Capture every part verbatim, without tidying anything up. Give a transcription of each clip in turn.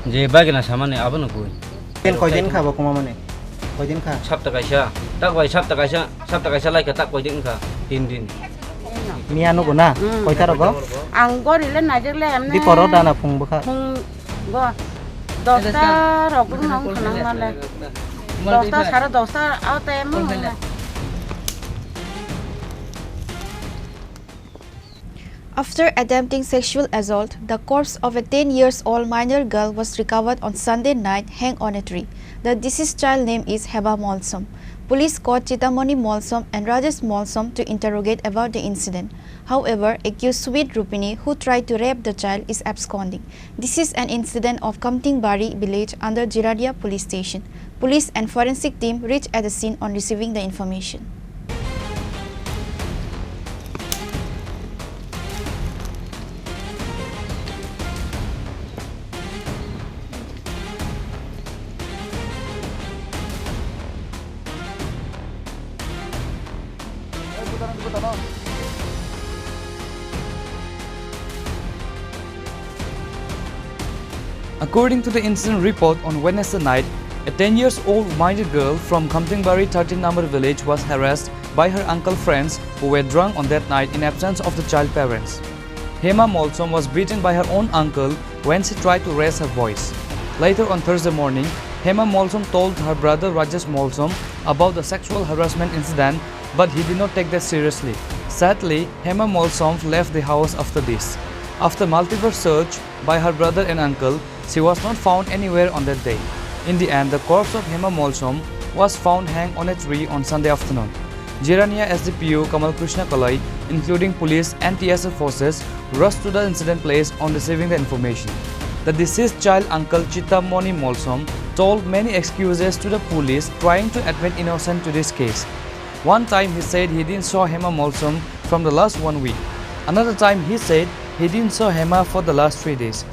Je bagina samani abono koi. Ten koidin kha bo kuma mani? Koidin kha? Sapta kaisa. Tak bai sapta kaisa, sapta kaisa lai kha tak koidin kha? Tin din. Miya nugo na? Hmm. Koita rogo? Ang gori le najak le amne. Di koro dana phung bwkha? Phung go. Dosta rok bwkha nang khanang male. Dosta sara dosta out em. After attempting sexual assault, the corpse of a ten years old minor girl was recovered on Sunday night hanged on a tree. The deceased child name is Hema Molsom. Police caught Chitamoni Molsom and Rajesh Molsom to interrogate about the incident. However, accused Sweet Rupini, who tried to rape the child, is absconding. This is an incident of Kamtingbari village under Jirania police station. Police and forensic team reached at the scene on receiving the information. According to the incident report, on Wednesday night, a ten years old minor girl from Khamtingbari thirteen number village was harassed by her uncle friends who were drunk on that night in absence of the child parents. Hema Molsom was beaten by her own uncle when she tried to raise her voice. Later on Thursday morning, Hema Molsom told her brother Rajesh Molsom about the sexual harassment incident, but he did not take that seriously. Sadly, Hema Molsom left the house after this. After multiple search by her brother and uncle, she was not found anywhere on that day. In the end, the corpse of Hema Molsom was found hanged on a tree on Sunday afternoon. Jirania S D P O Kamal Krishna Kalai, including police and T S F forces, rushed to the incident place on receiving the information. The deceased child uncle Chitamoni Molsom told many excuses to the police, trying to admit innocent to this case. One time he said he didn't saw Hema Molsom from the last one week. Another time he said he didn't saw Hema for the last three days.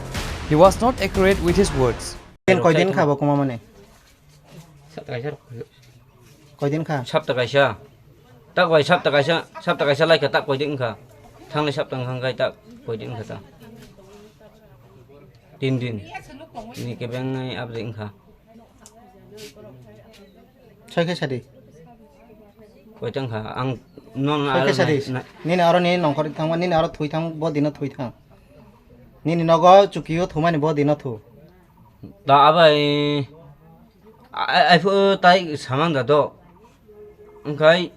He was not accurate with his words. Ten koidin kha bo kuma mani? Sapta kaisa rok. Koidin kha? Sapta kaisa. Tak bai sapta kaisa, sapta kaisa lai kha tak koidin kha. Thangnai sapta wngkha khe tak koidin kha ta. Tin din. Ni kebeng nai abri wngkha. Soi khe sadi. Koita wngkha ang non. Soi khe sadi. Nini aro ni nongkhor thangma, nini aro thui thang, bo dino thui thang. Nini nogo chukio thumani bo dino thu. Da abai. Ai, ai, phu tai saman da do. Wngkhai,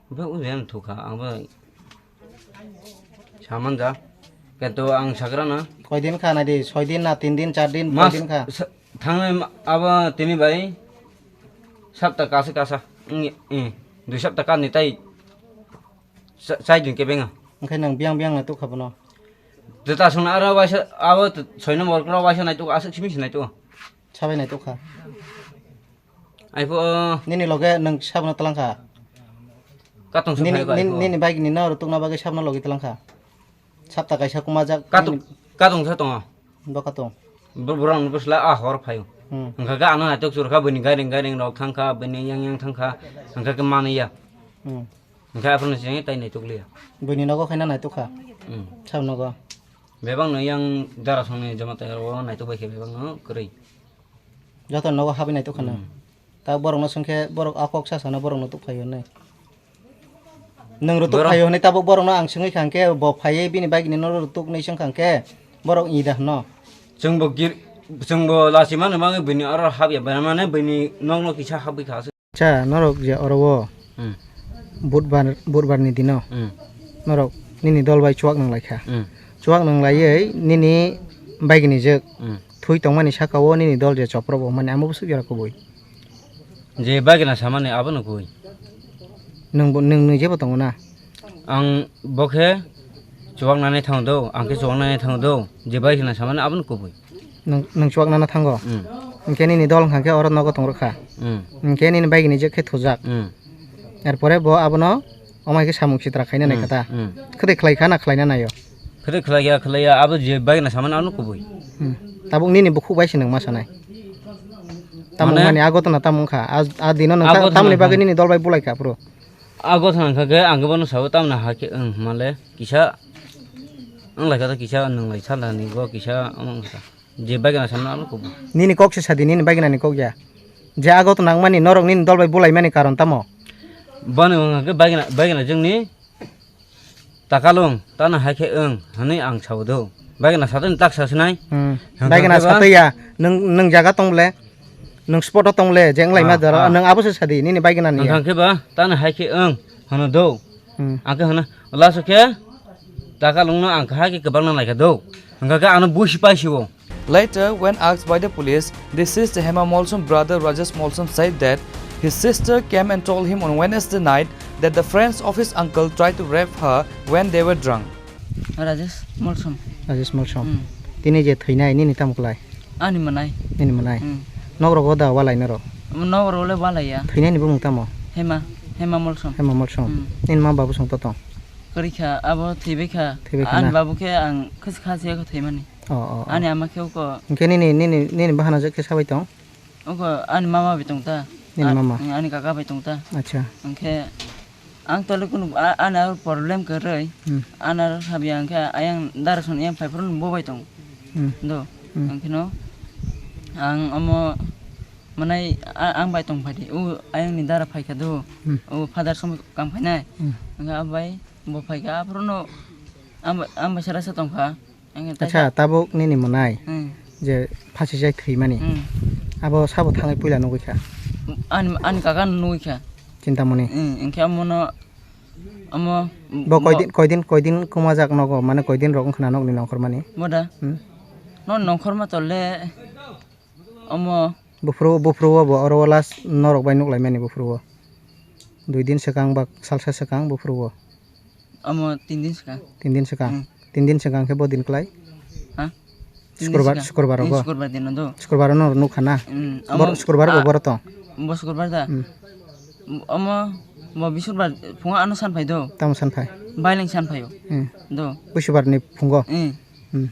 bw ujen thukha, ang bw saman da. Kento ang sagra na. Koidin kha nai di, soidin na, tin din, char din, mas, koidin kha? Thangnai abo tini bai sapta kasa kasa. Wng, eh, dui sapta kani tai. Sa-, chai din kebeng a. Wngkhai nang biang biang nai tukha bono. Jeta sung aro waisa, abo t-, soi number kro waisa nai tuko, aswk simi se nai tuko. Sabai nai tukha. Ai pho. Nini loge nang sabno talang kha. Katong se nini, phai bai nini, pho. Nini bike ni no rw tukna bagwi sabno logi talang kha. Sapta kaisa kuma jak. Katong, nini katong sa tongo. Bo katong. Bo-, borok no bwsla a hor phaio. Hmm. Hwnkha khe ano naitok chwrwkha, bini gairing gairing rok thangkha, bini yang yang thangkha, hwnkha khe manwi ya. Hmm. Hwnkha aphano chini tai naitok liya. Bini nogo khaina naitok kha. Hmm. Sab nogo. Bebak no yang dara songni jamatai rok naitok bai khe bebak no kwrwi. Joto nogo habwi naitok khana. Hmm. Ta borok no swngkhe borok a kok sa sana borok no tuk phaio hinwi. Nwng rw tuk phaio hinwi tabuk borok no ang swngwi kha hwnkhe bo phaiwi bini bike ni no rw tuk hinwi swngkha hwnkhe borok i da hwno. Chwng bo gir-, chwng bo lachima no mangwi bini oro hap ya, bana mane bini nok no kisa habwi kha. Cha norok je oro o Hmm. Budbar, budbar ni dino Hmm. norok nini dol bai chuak nang lai kha. Hmm. Chuak nang laiwi nini bike ni jwk Hmm. thui tongmani saka o nini dol je chopro bo mani amo bwswk jora kubui. Je bagina samani abono koi. Nwng bo, nwng, nwng jebo tongo na? Ang bo khe chuwak nani thang do, ang khe chuwak nani thang do, je bagina samani abono kubui. Nwng, nwng chuwak nana thango? Mm. Hwnkhe nini dol hwnkha khe oro nogo tong rwkha. Mm. Hwnkhe nini bagini jwk khe thujak. Mm. Er pore bo abono omo hai khe samung sitra khaina nai kha ta? Mm, mm. Khwtwi khlai kha na khlaina naio? Khwtwi khlai ya, khlai ya, abo je bagina samani ano kubui. Hmm. Tabuk nini bukhuk bai se nwng ma sanai. Tamo mane? Mani ago tona tamo wngkha. A, a dino nwng ta-, ago tona tamoni bagwi wngkha. Nini dol bai bulai kha phuru. Ago tona wngkha khe ang bono sao tamna ha khe, wng, male kisa wng lai kha ta, kisa nwng lai sala ni go kisa wng kha. Je bagina samna ano kubu. Nini kok se sadi, nini bagina ni kok ya. Je agot nangmani norok nini dol bai bulaimani karon tamo? Bani wngkha khe bagina, bagina jwngni takalung tana hai khe wng hwnwi ang sao do. Bagina satani tak sasinai. Hmm. Hwnkha Bagina khe ba satwi ya, nwng, nwng jaga tong ble, nwng spot o tong le, je wnglaima Ah, doro, ah. Nwng abo se sadi, nini bagina ni ya. Hwnkha khe ba tana hai khe wng hwno do. Hmm. Ang khe hwno, laso khe takalungno ang kha khe kwbangna naikha do. Hwnkha khe ano busi paisio. Later, when asked by the police, deceased Hema Molsom brother Rajesh Molsom said that his sister came and told him on Wednesday night that the friend's office uncle tried to rape her when they were drunk. Rajesh Molsom. Rajesh Molsom. Hmm. Tini je thwinai nini tamo klai? Ani mwnai. Nini mwnai? Hmm. Nok rogo da walai norok? Nok rogo le walai ya. Thwinai ni bumung tamo? Hema, Hema Molsom. Hema Molsom. Hmm. Nini ma babu song to tong? Kwrwi kha, abo thwibai kha. Thwibai kha Ani na? Babu khe ang khasi khasi khe thwimani. Oh, oh, oh. Ani ama khe uko. Hwnkhe nini, nini, nini bahana je khe sabai tong? Uko ani mama bai tong ta. Nini A-, mama? Ani kaka bai tong ta. Acha. Hwnkhe ang tole kunu a-, ani aro problem kwrwi. Hmm. Ani aro habya hwnkhe ayang dara son yang phai phuru bo bai tong. Hmm. Do. Hmm. Hwnkhe no ang omo manai a-, ang bai tong phai di. U ayang ni dara phai kha do. Hmm. U father som kam phainai. Hmm. Hwnkhe abai bo phai kha aphuru no ang bai, ang bai sara sa tong kha. Ang Acha, taisa tabuk nini mwnai Hmm. je phasi jai thwimani. Hmm. Abo sabo thangwi puila nugwi kha. Ani, ani kaka no nugwi kha. Chintamoni. Hmm, hwnkhe amo no, amo Bo bo koidin, koidin, koidin kumajak nogo, mane koidin rok wngkhna nokni nongkhormani. Boda. Hmm. No nongkhorma tole amo Buphuru, buphuru o bo oro o last norok bai nuklaimani buphuru o. Dui din swkang ba salsa swkang buphuru o. Omo tin din swkang. Tin din swkang. Hmm. Tin din swkang khe bo din klai? Ha? Tin din Sukrobar, swkang. Sukrobar Hmm, rogo? Sukrobar dino do. Sukrobar no nukha na? Hmm, Bor-, omo, Sukrobar bo ah, boro tong? Bo Sukrobar da? Hmm. Omo, bo Bisukrobar phungo ano san phai do. Tamo san phai? Bailang san phai o. Hmm. Do. Busubar ni phungo? Hmm. Hmm.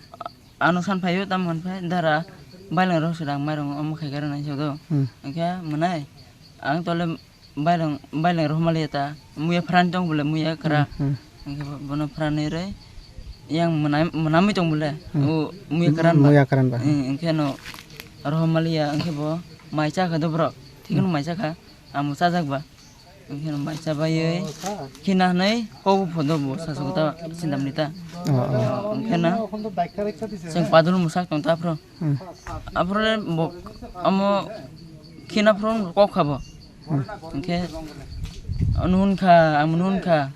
Ano san phai o, tamo hwn phai dara bailang rok swrang mairung omo khai khe rwnai sa do. Hmm. Hwnkhe mwnai ang tole Bailong, bailong rohor maliya ta, muya phrani tong bole, muya kra. Hmm, hmm. Hwnkhe bo-, bono phrani rwi, yang mwnam-, mwnamwi tong bole, Hmm. o muya kran ba. Muya kran ba. Hmm, hwnkhe no rohor maliya, hwnkhe bo mai cha kha do borok, thikno Hmm. mai cha kha, amo chajak ba. Hwnkhe no mai cha baiwi, khina hwnwi kok bo phodo bo, sasok ta, sindamni ta. Oh, oh. Hwnkhe no, chwng padul mwsak tong ta phro. Hmm. Aphuru le bo amo khina phuru kok kha bo. Hmm. Hwnkhe, "Ano hwn kha, ang hwn kha."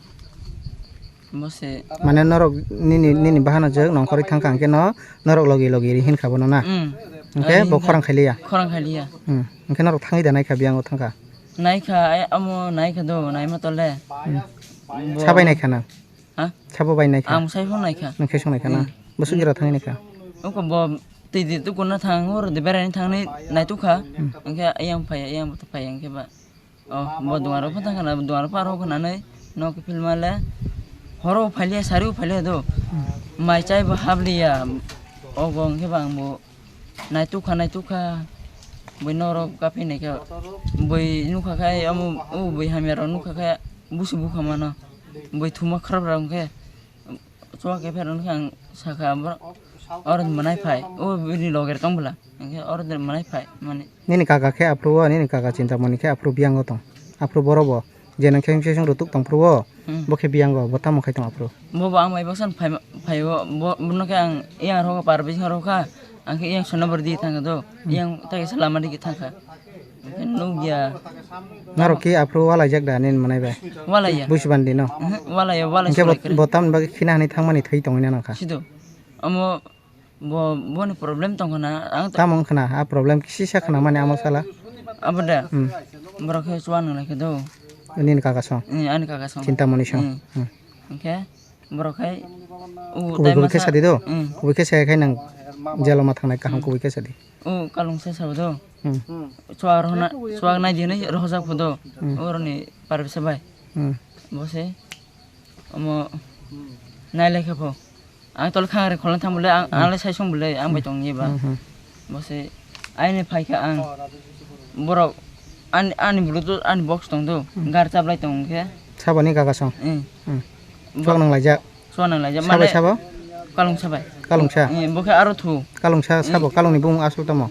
Bo se. Mane norok nini, nini bahano jwk nongkhorwi thang kha, hwnkhe no norok logi logi ri hin kha bono na? Hmm. Hwnkhe Ri bo hin kha. Khorang khai liya? Khorang khai liya. Hmm. Hwnkhe norok thangwi da nai kha, biyang o thang kha? Nai kha, ai amo nai kha do, naima tole. Hmm. Bo Sabai nai kha na? Ha? Sabo bai naikha? Ang sai phone naikha. Nang khe song naikha na? Hmm. Bwswk jora thangwi naikha? Oko bo twi di tukuna thang, oro de beraini thangni naitukha. Hmm. Hwnkhe ayang phai, ayang bo phai, hwnkhe ba. Oh, bo duaro pha thangkhana, duaro pha rokhanani nok philmale. Horo phailiya, sari phailiya do. Hmm. Mai chai bo habliya. Ogo hwnkhe ba ang bo Naitukha, naitukha, bui norok kaphi naikha, bui nukha khai, omo, o bui hamya rok nukha khai, busu bukha mano, bui thuma khrap rok khe, chuak khe pher wngkha ang sakha, abo oro ni mwnai phai, o bini loge tong bwla, hwnkhe oro ni mwnai phai, mani. Nini kaka khe aphuru o, nini kaka Chintamoni khe aphuru biyango tong, aphuru boro bo. Je nang khe sesong rutuk tong phuru o, Hmm. bo khe biyango, bo tamo khai tong aphuru? Bo bo ang bai baksan phai, phai o, bo, bono khe ang yang rokha, par bising rokha, ang khe yang sona bor di thang do, Hmm. yang ta khe salama di thang kha. Ang khe nuk ya. Norok khe aphuru walaijak da nini mwnai bai? Walai ya. Busi bandi no? Mhm, walai ya, walai Hwnkhe bo, solai kre. Bo tamni bagwi khina hwnwi thangmani thwi tongwi na nang kha? Sido. Omo Bo, boni problem tong khna, ang to Tamo wng khna, a problem kisisa khna mani amo sala. Abo da. Hmm. Borok khe chuwa nang lai khe do. Nini kaka song. Hmm, ani kaka song. Chintamoni song. Hmm. Hmm. Hwnkhe borok khai u Kubui tai kubui khe masa sadi do. Hmm. Kubui khe saya khai nang jalo ma thangnai kaham Hmm. kubui khe sadi. U kalung se sabo do. Hmm. Chuwa rohna, chuwa nai di nai rohjak pho do. Hmm. Oroni parisa bai. Hmm. Bo se Omo nailai khe pho. Ang tole khang re kholna thang bole, ang, Hmm. ang le sai song bole, ang bai Hmm. tong ye ba. Hmm, hmm. Bo se aini phai kha ang. Borok ani, ani bluetooth, ani box tong do. Hmm. Gar chaplai tong khe. Saboni kaka song? Eh. Hmm. Bo Chuak nang laijak? Chuak nang laijak. Sabai Mane sabo? Kalung sabai. Kalungsa? Eh, bo khe aro thu. Kalungsa sabo, kalungni bumung asol tamo?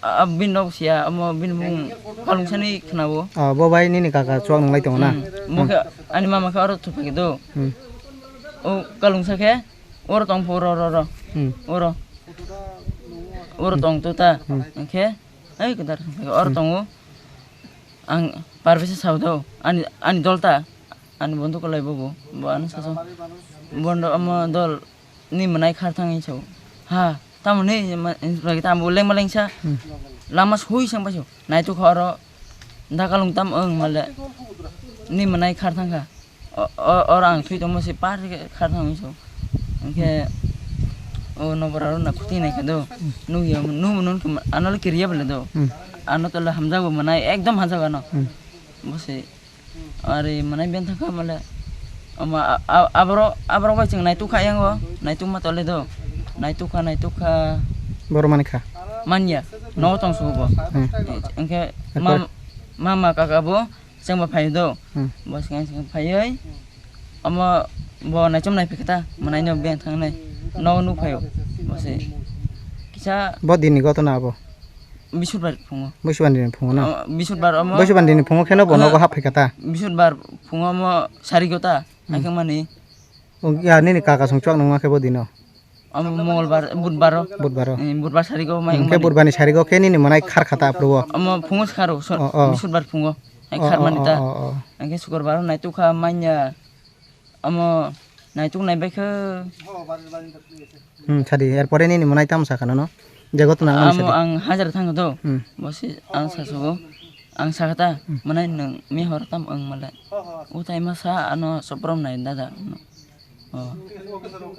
A, a, bini nok siya, omo bini bumung kalungsani khwnao. Oh, bo bai nini kaka chuak nunglai tongo na? Hmm. Bo khe ani mama khe aro thu phai do. Hmm. O kalungsa khe oro tong pho, ro, ro, ro. Hmm. Oro. Oro tong to ta. Hmm. Hwnkhe, ai kwdar oro tongo. Ang Parvesa sao do, ani, ani dol ta, ani bondhu kwlai bo bo, bo ano saso, bondo omo dol ni mwnai khar thang hinwi sao. Ha, tamo ni ma-, hinwi ta bo lengma lengsa, Hmm. lama sui sang paisio, naituk kha oro, da kalung tam wng male, ni mwnai khar thang kha, o, o, oro ang thwi tongma se par khe khar thang hinwi sao. Hwnkhe, o nobora ro na khuti nai kha do, nukya, nukmo nung khe ano le kiriya bole do, Hmm. ano tole hamjago mwnai, ekdom hamjago ano. Hmm. Bo se, Ari mwnai beng thang kha male. Ama a-, a-, aborok, aborok bai chwng naituk kha yango, naituk ma tole do. Naituk kha, naituk kha. Boro mani kha. Manya, nogo tong sugo bo. Hmm. Hwnkhe Ekbar. mam-, mama kaka bo chwngba phai do. Hmm. Bo swkang swkang phaiwi, omo bo naichom nai phikha ta, mwnai no beng thang nai. Nogo nuk phaio. Bo se kisa Bo dini gotona abo. Bisudbar phungo. Bisubandi ni phungo na? Oh, Bisudbar omo. Bisubandi ni phungo kheno bo Omo nogo hap phaikha ta? Bisudbar phungo omo sarigo ta, Hmm. haikhe mani. O, ya, nini kaka song chuak nungma khe bo dino? Omo Mongolbar, Budbaro. Budbaro. Eh, Budbar sarigo mai Hwnkhe mani. Budbani sarigo khe nini mwnai khar kha ta aphuru o? Omo phungo se kharo, so-, Oh, oh. Bisudbar phungo. Hai Oh, khar oh, mani oh, ta. oh, oh. Hwnkhe Sukurbar naituk kha manya. Omo naituk nai bai khe. Hmm, sadi, erpore nini mwnai tamo sakha nono? Je gotona ang mani Amo sadi. ang hajar thang do. Hmm. Bosi ang sasogo. Ang sakha ta, Hmm. mwnai nwng mihor tam wng male. Utai ma sa ano soprom nai dada. O.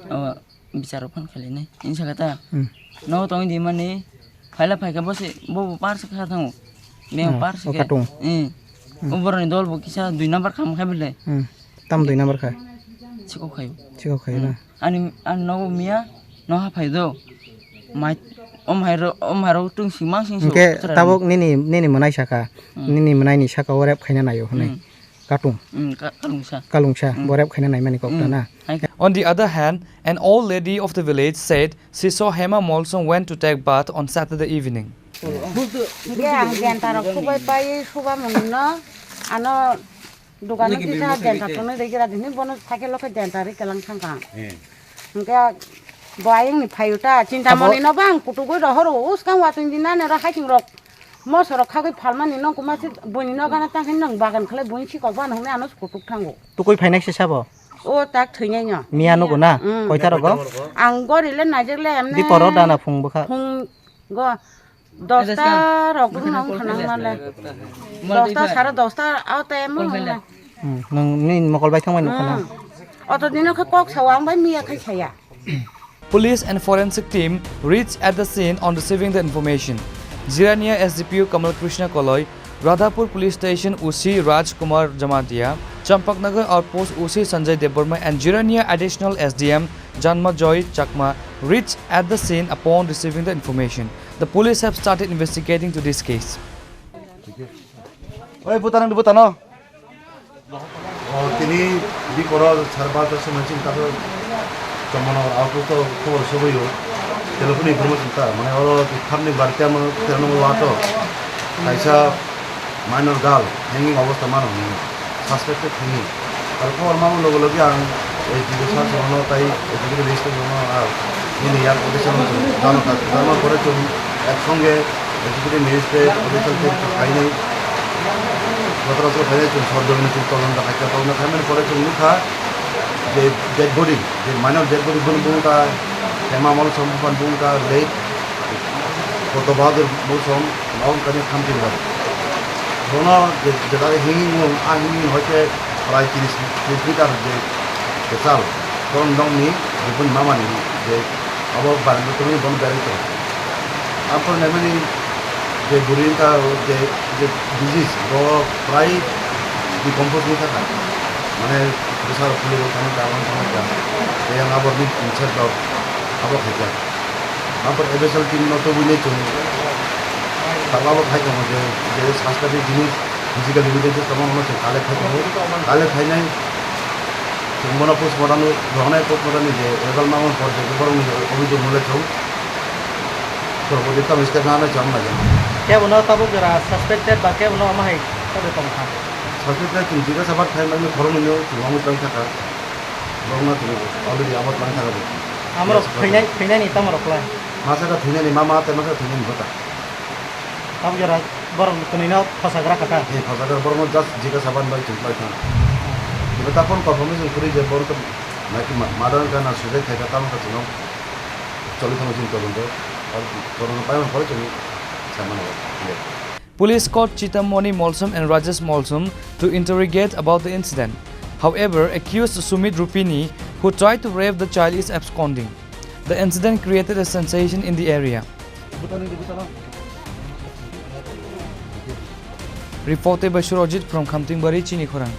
O, bicharo phan khali nai. Ini sakha ta. Hmm. No tong di mani. Phaila phaikha bosi, bo bo par sakha thango. Meng Hmm, par o sakhe. katung. Eh. Hmm. O boroni dol bo kisa dui number kham kha bile. Hmm. Tam dui number kha? Chikok khayo. Chikok khayo Hmm. na? Ani, ani nogo miya, no ha phai do. Mai, om hai ro, om hai ro tung sing mang sing so, Hwnkhe chwrai tabuk nini, nini mwnai sakha, Hmm. nini mwnai ni saka o rep khaina naio hwnwi. Hmm. Katung. Hmm, ka-, kalungsa. Kalungsa, Hmm. bo rep khaina naimani kok ta Hmm. na? Hai kha. On the other hand, an old lady of the village said she saw Hema Molsom went to take bath on Saturday evening. Hwnkhe ang denta rok subai pai, suba mung no, ano Dukano kisa denta tongnai dei gira dini bono cycle o khe denta ri kelang thang kha. Eh. Hwnkhe bo ayang ni phayu ta chinta Abo moni no bang kutugui rohoro uskang watwng di nani ro haiting rok moso rok khagui phalmani nong kuma se boni no gana tang khe nong bagan khlai boni si kok bana hwnwi ano kutuk thango. Tukui phainai se sabo? O tak thwinai no. Miya nugo na? Mm. Koita rogo? Ang gori le najek le emne. Di poro dana phung bwkha. Phung go. Dosta rok rung nang khana male. Dosta sare dosta au te mo. Hmm, nang ni mokol bai thangmani khana. Hmm. Oto dino khe kok sawa ang bai miya khai saya. Police and forensic team reached at the scene on receiving the information. Jirania S D P O Kamal Krishna Koloi, Radhapur Police Station O C Raj Kumar Jamatia, Champaknagar Outpost O C Sanjay Debbarma and Jirania Additional S D M Janma Joy Chakma reached at the scene upon receiving the information. The police have started investigating to this case. Oi, butano, butano. O, tini bikoro sar barta somoi chini taso Chomano auto to khobor soboyo. Telephone information ta, mane oro thamni barita mo terno wato. Kaisa minor girl hanging obostha mano hwnwi, suspected hanging. Aro khobor mamo loge loge ang S D O sir songno tai executive magistrate songno, ah, nini yak officer no chwng jano kha, jano pore chwng ek songe executive magistrate, official team khainai, gotoro khainai chwng sor jobini chwng tolonda khaikha, tolonda khaimani pore chwng nukha je dead body, je minor dead body bini bumung kha Hema Molsom, buphani bumung kha late Koto Bahadur Molsom, Naum kani thamchi bar. Bono je, je dagi hanging wng, a hanging hoite prai tris, tris meter je, je sal. Bono nokni, je bini mamani, je abo baranda tongwi bono berwi tongo. Aphuru naimani je bwrwi wngkha, je, je disease, bo prai decompose wngwi thangkha. Mane bwsa rok phulwi rok thangkha, abo thangkha. Tei ang abo bini inside rok abo khaikha. Aphuru F S L team no tubui nai chwng tabuk abo khai tongo je, je suspect ni jinis physical evidence tongma no chwng collect khai tongo. Collect khainai Chwng bono postmortem ni, rohonai postmortem ni je result mangmani por je borok ni obhijog mole chwng porborti tamo step nana chwng nai. Kebo no tabuk jora suspected ba kebo no omo hai tamo tong kha. Suspected chwng jikasa bak khai mani khoroknwi no chwng omo tong kha kha. Borok no chwng already abo tong kha kha. Amrok thwinai, thwinai ni tamo rok lai. Masa kha thwinai ni mama tei masa thwinai ni bwta. Tabuk jora borok twnwi no phosagra kha ta. Ni phosagra borok no just jikasa ban bai chwng lai thang. Ibo ta phone confirmation kwrwi je borok to naki ma-, murder wngkha na suicide khaikha tamo kha chwng no choli thangwi chwng tolong khe. Ar borok no pai man pore chwng sai mano. Police caught Chitamoni Molsom and Rajesh Molsom to interrogate about the incident. However, accused Sumit Rupini, who tried to rape the child, is absconding. The incident created a sensation in the area. Reported by Surajit from Khamtingbari, Chini Khorang.